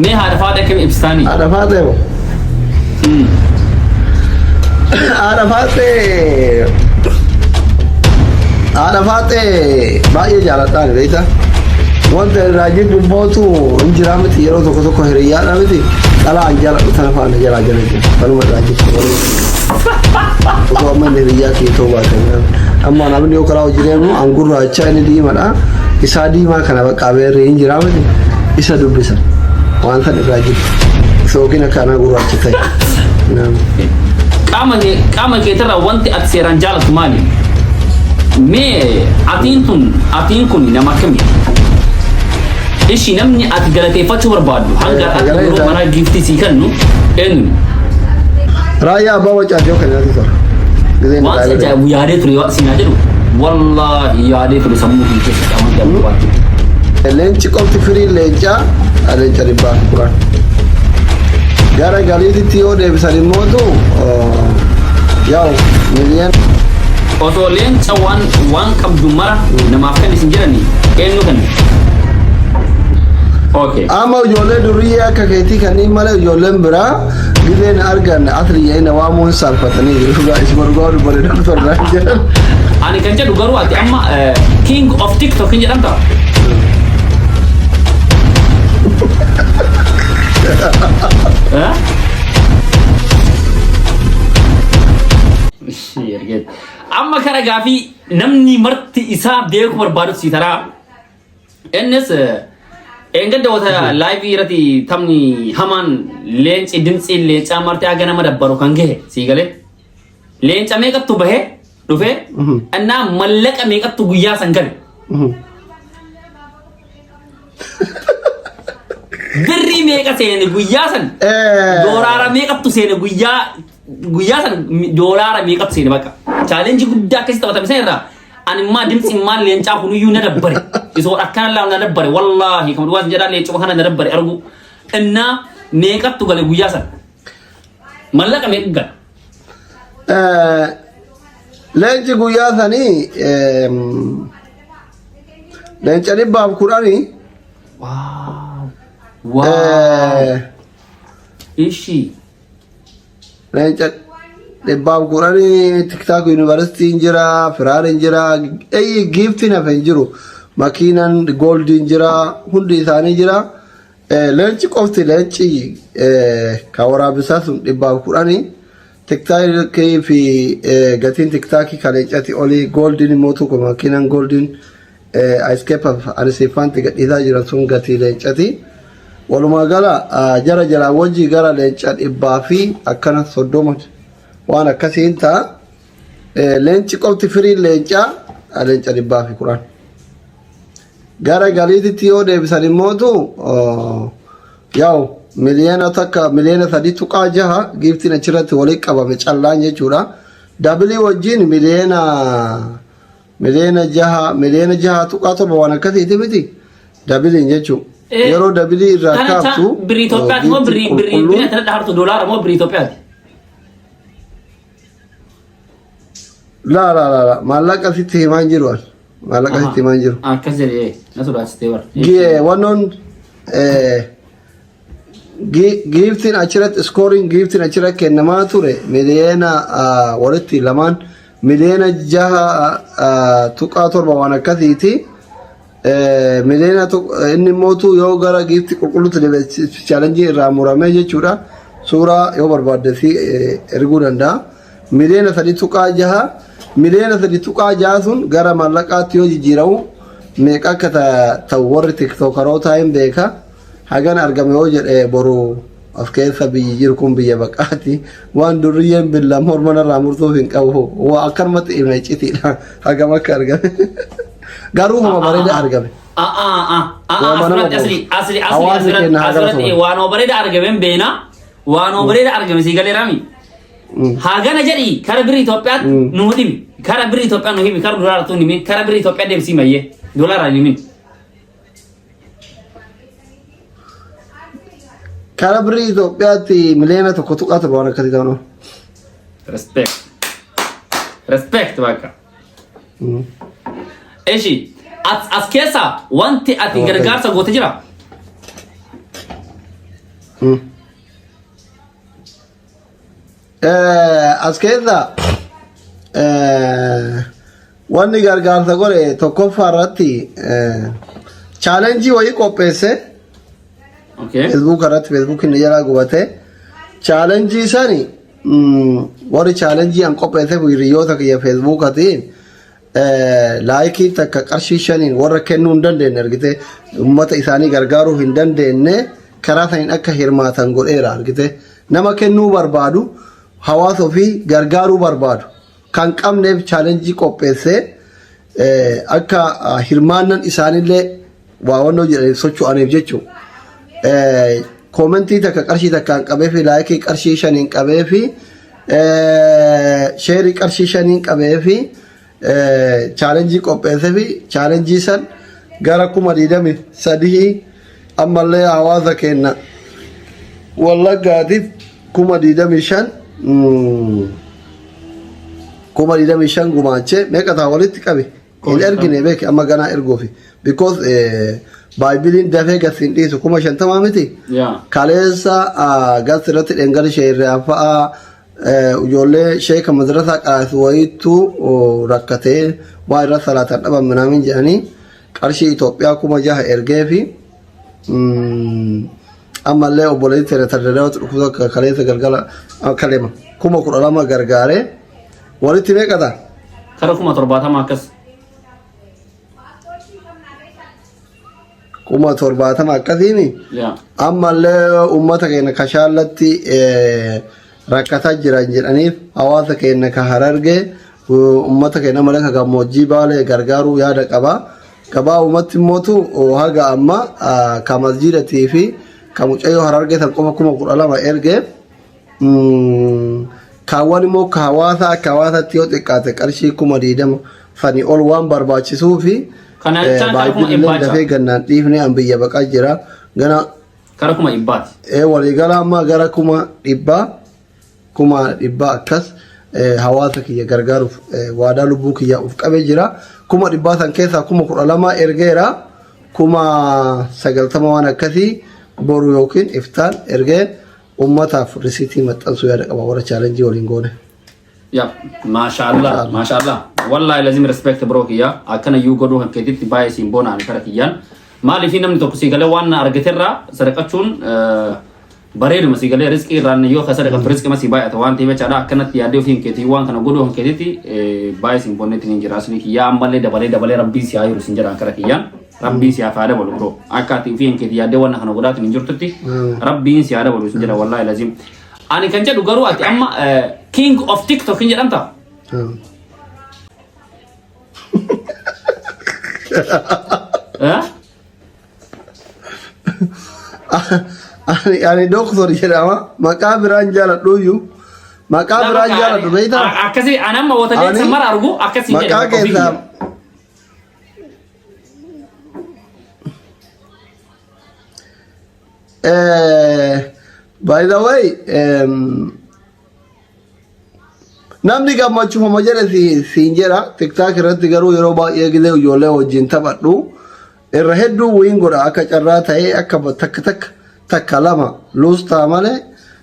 Mee haadha faadha akkami ibsitaanii? Haadha faaxee moo? Haadha faaxee haadha faaxee baay'ee jaaladhaan beektaa. Wanta irraa jibbu mootu hin jiraa miti yeroo tokko tokko hiriyyaadha miti dhalaa an jaaladhu tana faana jalaa jala jira kanuma irraa jibbu malee. Osoo amma inni hiriyyaa kee ta'uu baate amma namni yoo karaa hojii deemu an gurraacha inni diimadha isaa diimaa kana bakka beerri hin jiraa miti isa dubbisa waan san irraa jibbu yookiin akka anaa gurraacha ta'e. Qaama keetirraa wanti ati seeraan jaalatu maali? Mee atiin tun atiin kun nama akkamii? Ishi namni ati galateeffachuu barbaaddu hanga har'aatti Sagalee yeroo isaa. maraa giiftii sii kennu eenyu? Raayyaa abbaa wacaati yoo kennaati tola. Gizeen Waan si irraa ajaa'ibu yaadee ture waan siinaa jedhu wallaahi yaadee ture sammuu kee keessatti amantii abduu baattu. Leenci qofti firii leencaa leenca 110. Gara galiititti yoo deebisan immootu yaa'u miliyoona. Osoo leenca waan waan qabdu mara namaaf kenni isin jedhani eenyu kenna? Okay. Amma ijoollee duriyyee akka keetii kanneen malee ijoolleen biraa gizeen argan asli na waamuun saalfatanii jiru. Dhugaa isuma dhugaa dubbate doktor naan jedhan. Ani kan jedhu garuu ati amma king of TikTok hin jedhamta? Eh? Ergeet. Amma kara gaafii namni marti isaa beeku barbaadu si taraa. Innis eengadda wata laayivii irratti taphni hamaan leenci dimtsiin leencaa marti haga nama dabbaru kan gahe sii galee. Leenca meeqattu bahee dhufee innaa mallaqa meeqattu guyyaa san gale. Birrii meeqa seene guyyaa san doolaara meeqattu seene guyyaa guyyaa san doolaara meeqatu seene bakka. Chaalenjii guddaa akkasii taphatame san irraa ani immaa dimtsi immaa leencaa kunuyyuu na dabbare. Isoo akkana laa na dabbare wallaahi kan dhugaas jedhaa leencuma kana na dabbare argu. Innaa meeqattu gale guyyaa san. Mallaqa meeqa gala? Leenci guyyaa sanii leenca 110. Waaw. Waaw. Ishii. Leenca 110 tiktaak yuunivarsiitiin jira, firaariin jira, eeyyi giiftiin hafe hin jiru. Makiinan gooldiin jira, hundi isaanii jira. Leenci qofti leenci kan waraabessaa sun 110. Tiktaakii fi gatiin tiktaakii kan leencati olii gooldiin immoo tokko makiinan gooldiin Escape Anisiffaanti gadhiisaa jiran sun gatii leencati. Walumaa gala jara jaraa wajji gara leenca 130 waan akkasiin ta'a. Leenci qofti firiin leencaa leenca 110. Gara galiititti yoo deebisan immootu yaa'u 1 miliyoona 3.6 giiftiin achirratti walitti qabame callaan jechuudha. Dabilii wajjin 6 miliyoona 6.7 waan akkasiiti miti dabiliin jechuun. Yeroo dabilii irraa Kana kaaftu birrii Itoophiyaati moo giiftii birrii birrii qulqulluun birrii asirratti hartu doolaara moo birrii Itoophiyaati? Laa laa laa laa maallaqa sitti himaa hin jiru ani. Maallaqa sitti himaa hin jiru. Akkas jedhee na sodaachistee bara. Wannoon giiftiin achirratti iskooriin giiftiin achirratti kennamaa ture miliyoona walitti lamaan 6.7 miliyoona waan akkasiiti. Miliyoona inni immootu yoo gara giiftii qulqulluutti deebi'e chaalenjii irraa muramee jechuudha. Suuraa yoo barbaadde si erguu danda'a. 3.6 miliyoona 3.6 miliyoona sun gara maallaqaatti yoo jijjiiramu meeqa akka ta'u warri tiktookarootaa hin beeka. Hagan argame yoo jedhe boru of keessa biyyi jiru kun biyya baqaati. Waan durriyyeen billaa morma narraa murtuuf hin qabu. Waa akkanumatti himna icitiidha. Hagam akka argame. Garuu homa bareeda argame. Waama nama Asirratti asli asli asli Hawaasni asirratti keenya haa asirratti galatoman. waan bareeda argame hin beena. Waan bareeda argame sii galeeraami. Hagana jedhi kara birrii Itoophiyaatti nu himi. Kara birrii Itoophiyaa nu himi. Kara dolaara tun himi. Kara birrii Itoophiyaa deebisii mayyee. Dolaaraan himin. Kara birrii Itoophiyaatti 1.7 miliyoona waan akkasii ta'u. Respect. Respect bakka. Eshi as keessa wanti ati gargaarsa goote jira? As keessa wanni gargaarsa godhe tokkoffaa irratti challenge wayii qopheesse. Facebook irratti, Facebook inni jalaa gubate. Challenge sani warri challenge an qopheesse hiriyoota kiyya Facebookatiin like takka qarshii 5n warra kennuu hin dandeenye, argite, uummata isaanii gargaaruu hin dandeenye, karaa saniin akka hirmaatan godheera. Argite, nama kennuu barbaadu, hawaasa ofii gargaaruu barbaadu kan qabneef challenge qopheessee akka hirmaannan isaanillee waawannoo jedhaniif socho'aniif jechuudha. Comment takka qarshii takkaan qabee fi like qarshii 5n qabee fi share qarshii 5n qabee fi challenge qopheessee fi challenge san gara 23,000, ammallee hawaasa keenya Wallaggaatiif 25,000, 25,000 gumaachee meeqa ta'a walitti qabe hin ergine beeki, amma ganaa erguufi, because baaybiliin dafee gasi hin dhiisu. 50,000 miti. Kaleessa gas irratti dhengala sheerraan fa'aa ijoollee sheeka madrasaa qaraasu wayiitu rakkatee waa irra salaatan dhaban minaamin jedhanii qarshii Itoophiyaa 6,000 ergee fi ammallee obboleettii teenya tardadaawatu dhukkubsa kaleessa galgala kalema 12,000 gargaaree walitti meeqa ta'a? Kara 70,000 akkas. 70,000 akkasiini. Ammallee uummata keenya kashaallatti rakkataa jiran jedhaniif hawaasa keenya ka Harargee, uummata keenya malee ka gammoojjii Baalee gargaaruu yaada qaba. Gabaabumatti immootu haga amma ka masjiidatii fi ka mucayyoo Harargee san qofa 12,000 ergee, kaawwan immoo ka hawaasa akka hawaasaatti yoo xiqqaate qarshii 20,000 sanii ol waan barbaachisuu fi Kana jechaan kara kuma baay'inni dhibbaa dafee jecha. gannaan dhiifnee an biyya baqaa jira gana. Kara 100,000ti. Waliigala amma gara 100,000, 100,000 akkas hawaasa kiyya gargaaruuf waadaa lubbuu kiyya of qabee jira. 100,000 san keessaa 12,000 ergeera. 90,000 waan akkasii boru yookiin iftaan ergee ummataaf risiitii maxxansuu yaada qaba warra challenge waliin goone. Ya, maashaallah, maashaallah. Wallahi lazim respect bro kiyya. Akkana iyyuu godhuu kan keetitti baay'ee siin boona ani kara kiyyaan. Maaliif namni tokko sii galee waan argaterraa sadaqachuun bareeduma, sii galee riskii irraan yoo ka sadaqatu riskii sii baay'ata waan ta'eef jechaadha. Akkanatti yaadee ofii keetii waan kana godhuu kan keetitti baay'ee siin boonneetti ni jira. Asli kiyyaa ammallee dabalee dabalee Rabbiin si haa jiru siin jedhaan kara kiyyaan. Rabbiin si haa dabalu bro. Akka ati ofii keetii yaadee waan kana godhaatiin hin jirtutti Rabbiin si haa dabalu siin jedha wallahi lazim. Ani kan jedhu garuu ati amma king of TikTok hin jedhamta. Eh? Ani doktor jedhama, maqaa biraan jaaladhuyyuu, maqaa biraan jaaladhu beektaa? Akkasii ani amma wata Ani jecha mara argu akkasii jedha maqaa bakka ofii keessaa kiyya. By the way, namni gammachufama jedhe siin jedha. TikTok irratti garuu yeroo baay'ee gidee ijoollee wajjin taphadhu irra hedduu win godha. Akka carraa ta'ee akka takka takka, takka lama lose ta'a malee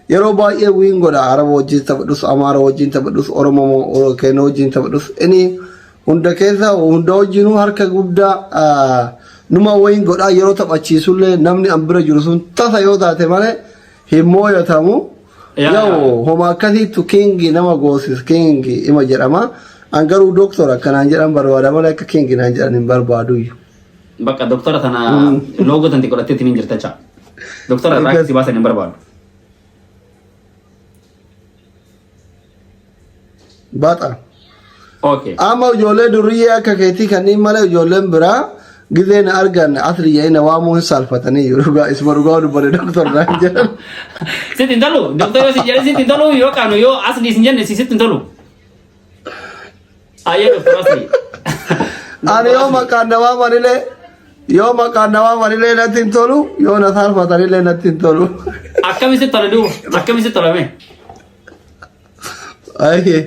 yeroo baay'ee win godha. Araba wajjin taphadhus, Amaara wajjin taphadhus, Oromoo keenya wajjin taphadhus, inni hunda keessa hunda wajjinuu harka guddaa numa win godha. Yeroo taphachiisullee namni an bira jiru sun tasa yoo taate malee hin mooyatamu. Yoo homa akkasiittu king nama goosis king ima jedhama. An garuu doktor akkanaan jedhan barbaada malee akka king naan jedhan hin barbaadu. Bakka doktora tana logo tanti godhatteetiin hin jirta jecha. Doktora irraa akkasii baasan hin barbaadu. Baxa. Okay. Amma ijoollee durriyyee akka keetii kanneen malee ijoolleen biraa gizee na argan asli jedhee na waamuu hin saalfatanii jiru. Dhugaa isuma dhugaa dubbate doktor naan jedhan. Sitti hin tolu. Doktor yoo si jedhe sitti hin tolu, yoo qaanu yoo asli sin jenne si sitti hin tolu. Ayyee, doktor asli. Ani yoo maqaan na waamanillee, yoo maqaan na waamanillee natti hin tolu, yoo na saalfatanillee natti hin tolu. Akkamitti tola duuba? Akkamitti tolame? Ayyee.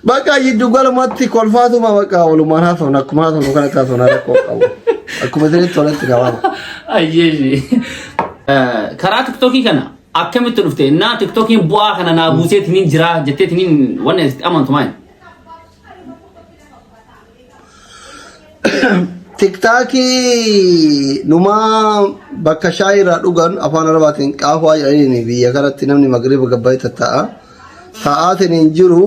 Bakka jiddu galumatti kolfaatuma bakka walumaan haasofna, akkuma haasofnu kanatti haasofna, rakkoo qabu. Akkuma isinitti toletti na waama. Ayyeeshi. Karaa tiktookii kana akkamitti dhufte? Naa tiktookiin bu'aa kana naa buuseetiniin jira jetteetiniin wanna itti amantu maali? Tiktaakii numaa bakka shaayii irraa dhugan afaan arabaatiin qaafaa jedhaniin biyya kanatti namni magriiba gabbaa'ee tatta'a. Taa'aatiin hin jiru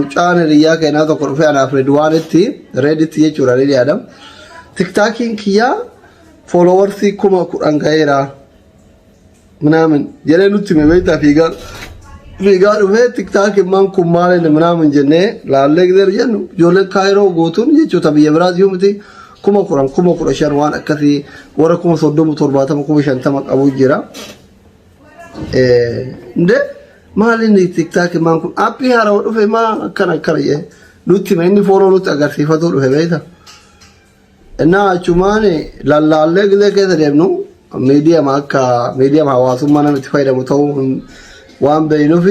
mucaan hiriyyaa keenyaa tokko dhufee anaaf Redwaanitti Reeditti jechuudha Reedi Adam. Tiktaakiin kiyyaa foolowarsii 10,000 ga'eera. Minaamin jedhee nutti hime beektaa fiigaa fiigaa dhufee tiktaakiin maan kun maal minaamin jennee laallee gizeer jennu ijoolleen kaayiroo guutuun jechuudha biyya biraas yoo miti 10,000 15,000 waan akkasii warra 30,000 70 50,000 qabu jira. Nde maal inni tiktaakii maan kun aappii haarawaa dhufe maa akkana akkana jee nutti hime inni fooloo nutti agarsiifatuu dhufe beekta. Innaa achumaan lallaallee gizee keessa deemnu miidiyama akka miidiyama hawaasummaa namni itti fayyadamu ta'uu waan beeknuuf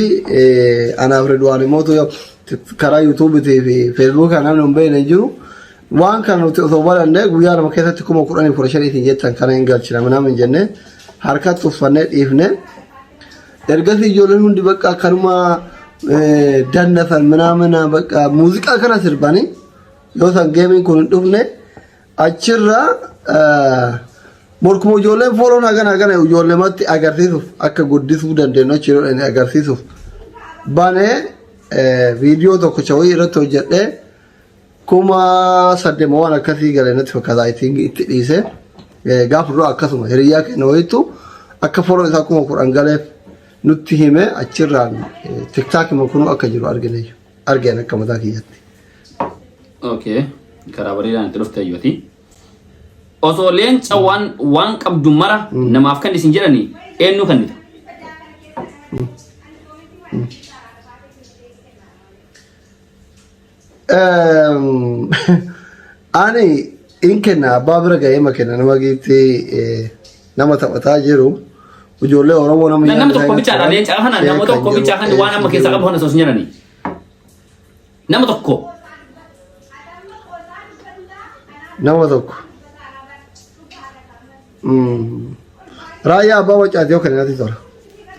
anaaf Ridwaan immoo karaa yuutuubiitii fi feesbuukii kan namni hin beekne hin jiru. Waan kana nuti osoo barannee guyyaa 2 keessatti 10,000 15,000 jettan kana hin galchina minaamin hin jenne harkatti uffannee dhiifne. Ergasii ijoolleen hundi bakka akkanuma dannasan minaamina bakka muuziqaa kana sirbanii yoo san geemiin kun hin dhufne achirra morkuma ijoolleen fooloon hagana hagana ijoollematti agarsiisuuf akka guddisuu dandeenyu achi yeroo dhaqne agarsiisuuf banee viidiyoo tokkicha wayii irratti hojjedhee 8,000 waan akkasii galee natti fakkaata I think itti dhiise gaafa dura akkasuma hiriyyaa keenya wayiitu akka fooloon isaa 10,000 galeef nutti hime achirraan tiktaakima kunuu akka jiru argine argeen akka mataa kiyyatti. Okay. Karaa bareedaan itti dhufte hayyooti. Osoo leenca waan waan qabdu mara namaaf kan isin jedhani eenyu kennita? Ani in kenna abbaa bira ga'ee ma kenna nama giiftii nama taphataa jiru ijoollee Oromoo nama Nama yaada tokko isaa bichaadha leenca kana nama kan tokko jiru bichaa kan waan amma keessaa qabu kana osoo isin jedhani. Nama tokko. Nama tokko. Raayyaa abbaa macaati yoo kenna natti tola.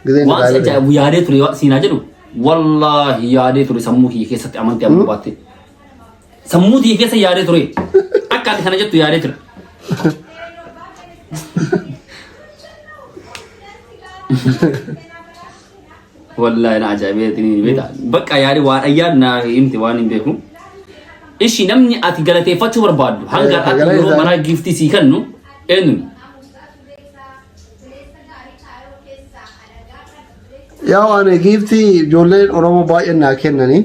Gizeen Waan si raayyaa ajaa'ibu yaadee ture siinaa jedhu wallaahi yaadee ture sammuu kiyya keessatti amantii amma baatte. Sammuu kiyya keessa yaadee ture. Akka ati kana jettu yaadee ture. Wallaahi na ajaa'ibee ni beekta. Bakka yaadee waan ayyaan na himte waan hin beeku. Ishi namni ati galateeffachuu barbaaddu hanga Eh, har'aatti sagalee yeroo isaanii. maraa giiftii sii kennu eenyuun? Yaa ani giiftii ijoolleen Oromoo baay'een naa kennanii.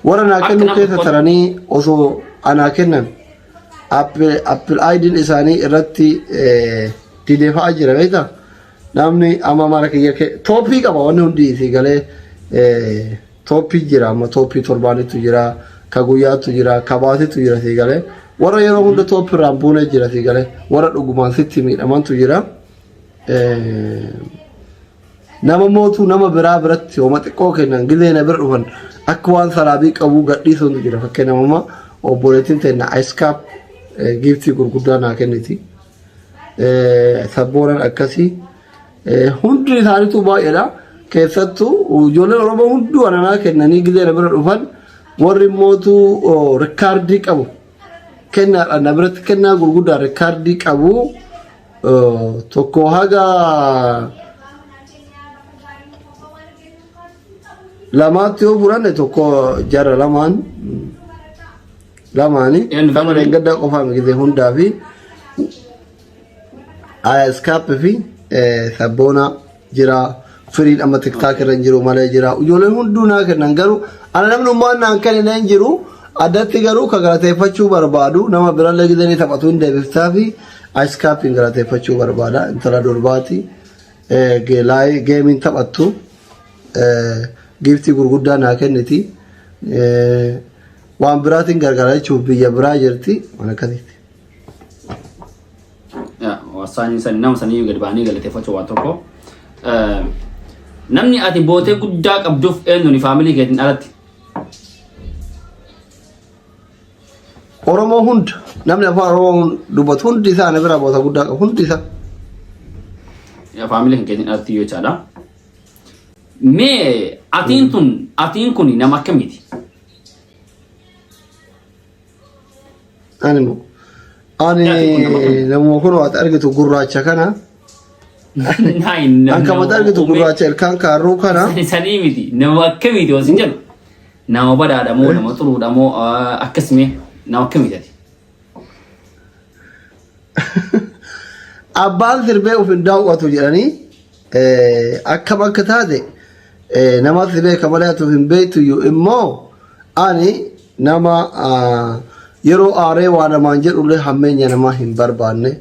Warra naa Akka kennu nama keessa tokkotti. taranii osoo anaa kennan Apple ID'n isaanii irratti didee fa'aa jira beektaa? Namni amma mara kiyya tooppii qaba wanni hundi isii galee tooppii jira amma tooppii torbaanittu jira ka guyyaattu jira ka baasittu jira sii galee warra yeroo hunda tooppii irraan buunee jira sii galee warra dhugumaan sitti miidhamantu jira. Nama mootuu nama biraa biratti homa xiqqoo kennan gizee na bira dhufan akka waan salaabii qabuu gadhiisuuntu jira fakkeenya amma obboleettiin teenna ice cap giiftii gurguddaa naa kenniti. Sabboonan akkasii hundi isaaniitu baay'eedha. Keessattuu ijoolleen Oromoo hunduu ananaa kennanii gizee na bira dhufan warri mootu rikkaardii qabu kennaadhaan na biratti kennaa gurguddaa rikkaardii qabu tokko haga lamaatti yoo fudhanne tokko jara lamaan lamaani Eenyu tapha fudhanne? dheengaddaa qofaa gizee hundaa fi iskaappii fi sabboona jira firiin amma tiktaak irra hin jiru malee jira ijoolleen hunduu naa kennan garuu ana namni ummaan naan kennine hin jiru addatti garuu ka galateeffachuu barbaadu nama birallee gizee taphatu hin deebiftaa fi iskaappiin galateeffachuu barbaada intala durbaati geemiin taphattu giiftii gurguddaa naa kenniti. Waan biraatiin gargaara jechuuf biyya biraa jirti waan akkasiiti. Wasaanii san nama sanii gadi ba'anii galateeffachuu waan tokko. Namni ati bootee guddaa qabduuf eenyuun faamilii keetiin alatti? Oromoo hunda namni afaan Oromoo dubbatu hundi isaa ana biraa boota guddaa qabu hundi isaa. Faamilii kan keetiin alatti iyyuu jechaadha. Mee atiin tun atiin kun nama akkamiiti? Ani immoo ani namuma kun waati argitu gurraacha kana. Naayin An kan waati argitu gurraacha ilkaan kaarruu kana. Sanii miti nama akkamiiti waan sin jedhu. Nama badaadha moo nama xuruudha moo akkasumee nama akkamiiti ati? Abbaan sirbee of hin daawwatu jedhanii akkam akka taate nama si beeka malee ati of hin beektu immoo ani nama yeroo aaree waa namaan jedhullee hammeenya namaa hin barbaanne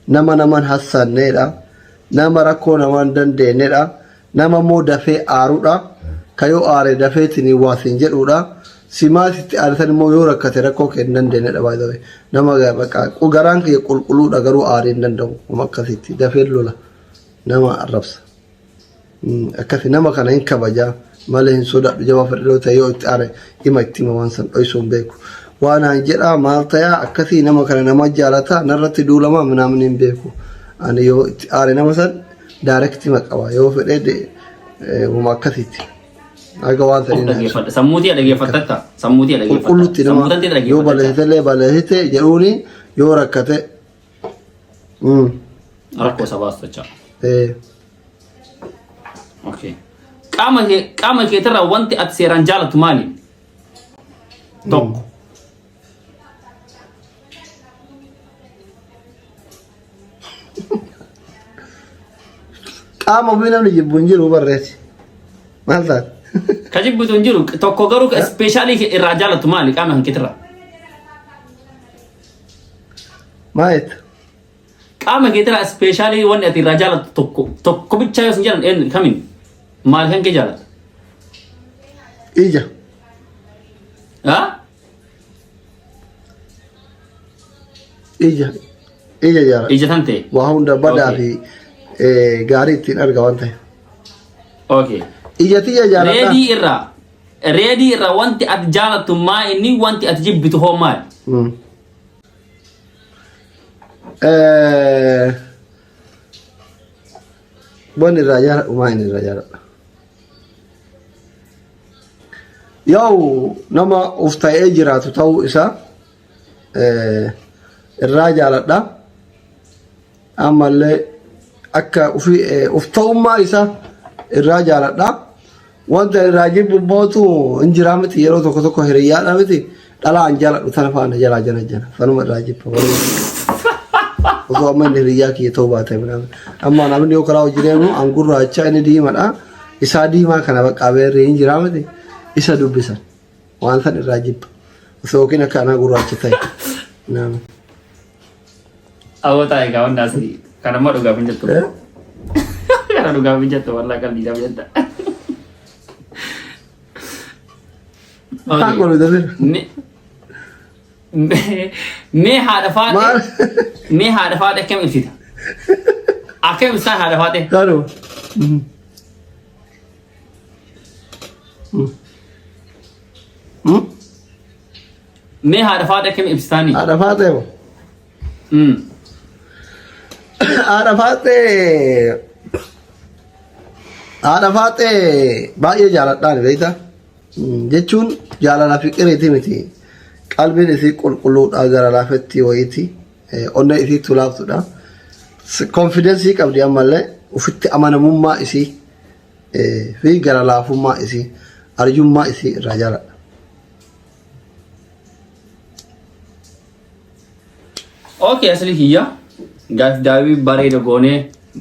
nama naman hassanneedha nama rakkoo namaan dandeenyedha Nama immoo dafee aarudha. Ka yoo aare dafeetiin waa siin jedhudha. Simaa sitti aare san immoo yoo rakkate rakkoo kee hin dandeenyedha by the way. Nama bakka garaan kiyya qulqulluudha garuu aaree hin danda'u. Uma akkasitti dafee lola nama arrabsa. Akkasi nama kana hin kabajaa malee hin sodaadhu jabaa fedhe yoo ta'e yoo itti aare hima itti hima waan san dhoysuu hin beeku. Waan aan jedhaa maal tayaa akkasii nama kana nama jaalataa narratti duulamaa minaamin hin beeku. Ani yoo itti aare nama san Direct ma qaba yoo fedhe wama akkasiiti. Haga waan Of sanii na ibsa. dhaggeeffadha. Sammuutii dhaggeeffattatta. Sammuutii dhaggeeffatta. Qulqullutti nama Sammuu tantee yoo dhaggeeffatta. balleessitellee balleessite jedhuuni yoo rakkate. Rakkoo sabaas tocha. Eh, Okay. Qaama keetirraa wanti ati seeraan jaalattu maali? Tokko. Qaama ofii namni jibbu hin jiru barreessi. Maal taate? Ka jibbitu hin jiru. Tokko garuu ka ispeeshaalii irraa jaalattu maali qaama kan keetirraa? Maal jetta? Qaama keetirraa ispeeshaalii wanni ati irraa jaalattu tokko tokko bichaa yoo sin jedhan eenyu kamiin? Maal kan kee jaalatta? Ija. Haa? Ija. Ija jaalladha. Ija tan ta'e. Waa hunda badaa Okay. fi gaarii ittiin arga waan ta'eef. Okay. Ija tiyya jaalladha. Reedii irraa wanti ati jaalattu maa inni wanti ati jibbitu hoo maali? Wanni irraa jaaladhu maa inni irraa jaaladha? Yaa'u nama of ta'ee jiraatu ta'uu isaa irraa jaaladha. Ammallee akka ofii of ta'ummaa isaa irraa jaaladha. Wanta irraa jibbu mootu hin jiraa miti yeroo tokko tokko hiriyyaadha miti dhalaa hin jaaladhu tana faana jalaa jana jana sanuma irraa jibba. Osoo amma inni hiriyyaa kiyya ta'uu baate amma namni yoo karaa hojii deemu an gurraacha inni diimadha. Isaa diimaa kana bakka beerri hin jiraa miti isa dubbisan waan san irraa jibba osoo yookiin akka anaa gurraacha ta'e. Naam. Awwataa egaa wanni asii kan amma dhugaaf hin jettu. Kana dhugaaf hin jettu wallaa qalbiidhaaf jetta. Maal godhu dafira? Mee haadha Maal? faaxee mee haadha faaxee akkam ibsita? Akkam ibsitaa haadha faaxee? Garuu. Mee haadha faaxee akkam ibsitaanii? Haadha faaxee moo? Haadha faaxee haadha faaxee baay'ee jaaladhaan beektaa? Jechuun jaalala fiqiriiti miti. Qalbiin isii qulqulluudha gara laafetti wayiiti. Onnee isiitu laaftuudha. Konfidensii qabdi ammallee ofitti amanamummaa isii fi gara laafummaa isii arjummaa isii irraa jaaladha. Okay, asli kiyya. Gaaf daawii bareeda goonee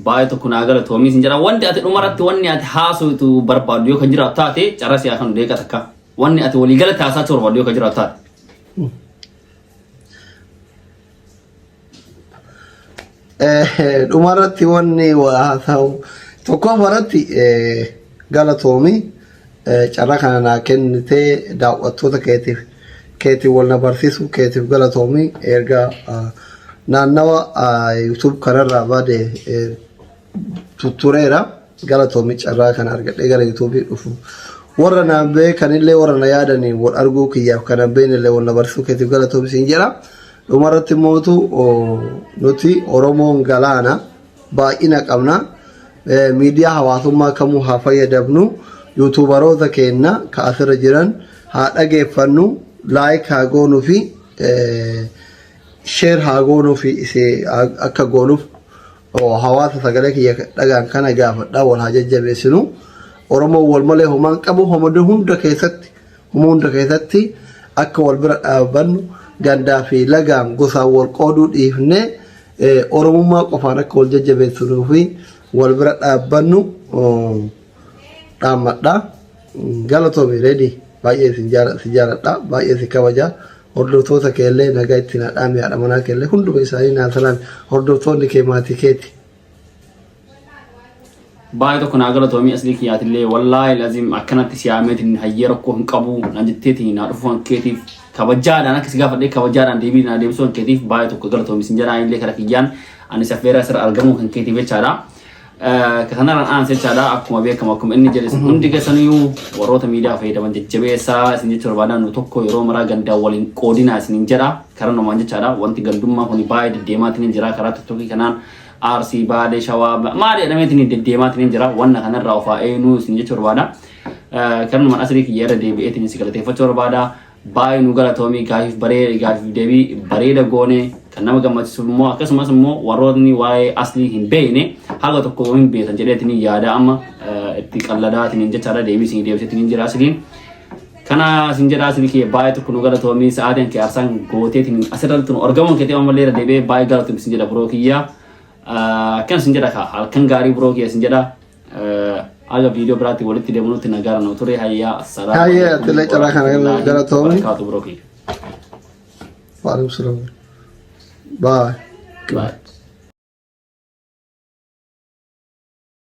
baay'ee tokko naa galatoomii sin jedha. Wanti ati dhumarratti wanni ati haasoftu barbaaddu yoo kan jiraatu taate carraa siyaa kan deeqa takka. Wanni ati walii galatti haasa'uu barbaaddu yoo kan jiraatu taate. Dhumarratti wanni waa haasa'u tokkoffaa irratti galatoomi carraa kana naa kennitee daawwattoota keetiif keetiif wal na barsiisuu keetiif galatoomi erga naannawa YouTube kanarraa bade tuttureera galatoomi carraa kana argadhee gara YouTube dhufu Warra naan beekanillee warra na yaadaniin wal arguu kiyyaaf kan hin beeknellee wal na barsiisuu keetiif galatoomi siin jedha. Dhumarratti mootu nuti Oromoon galaana baay'ina qabna. Miidiyaa hawaasummaa kamuu haa fayyadamnu. Yuutuubaroota keenya ka asirra jiran haa dhageeffannu, like haa goonuu fi share haa goonuu fi akka goonuuf hawaasa sagalee kiyya dhagaan kana gaafadha wal haa jajjabeessinu. Oromoon wal malee homaan qabu homa hunda keessatti homa hunda keessatti akka wal bira dhaabbannu gandaa fi lagaan gosaan wal qooduu dhiifnee Oromummaa qofaan akka wal jajjabeessinuu fi wal bira dhaabbannu dhaammadha. Galatoomi Reedi baay'ee si jaaladha baay'ee si kabaja. Hordoftoota keellee nagaa itti naa dhaami haadha manaa keellee hunduma isaanii naa salaami hordoftoonni kee maatii keeti. Baay'ee tokko naa galatoomii aslii kiyyaatillee wallaahi lazim akkanatti si yaameetiin hayyee rakkoo hin qabu naan jetteetiin naa dhufuu kan keetiif kabajaadhaan akka si gaafadhee kabajaadhaan deebii naa deebisuu kan keetiif baay'ee tokko galatoomii sin jedhaa illee kara kiyyaan ani safeera asirra argamuu kan keetiif jechaadha. Kanarraan aansee jechaadha akkuma beekamu akkuma inni jedhe hundi keessaniyyuu warroota miidiyaa fayyadaman jajjabeessaa isin jechuu barbaadan nu tokko yeroo maraa gandaa waliin qoodinaa isiniin jedha karaa namaan jechaadha wanti gandummaa kun baay'ee deddeemaatiin jira karaa tiktokii kanaan Arsii Baalee Shawaa maal jedhameetiin deddeemaatiin jira wanna kanarraa ofaa eenyuu isin jechuu barbaada. Kanumaan asirrii kiyya irra deebi'eetiin si galateeffachuu barbaada. Baay'ee nu galatoomii gaafiif baree gaafiif deebii bareeda goone kan nama gammachiisu immoo akkasumas immoo warrootni waa'ee aslii hin beekne haga tokko hin beekan jedheetiin yaada amma itti qalladaatiin jechaadha deebii isin deebiseetiin jira asliin. Kana isin jedhaa isin kiyya baay'ee tokko nu galatoomii sa'aatiin kee aarsaan gooteetiin asirratti nu argamuun keetii ammallee irra deebi'ee baay'ee galatoomi isin jedha biroo kiyya. Akkana isin jedha kaa halkan gaarii biroo kiyya isin jedha. Haga viidiyoo biraatti walitti deemuutti nagaa nu ture hayyaa assalaamu Hayyee, atilee carraa kana galatoomi. Barakaatu biroo kiyya. Waalaikum salaam. Bye. Bye.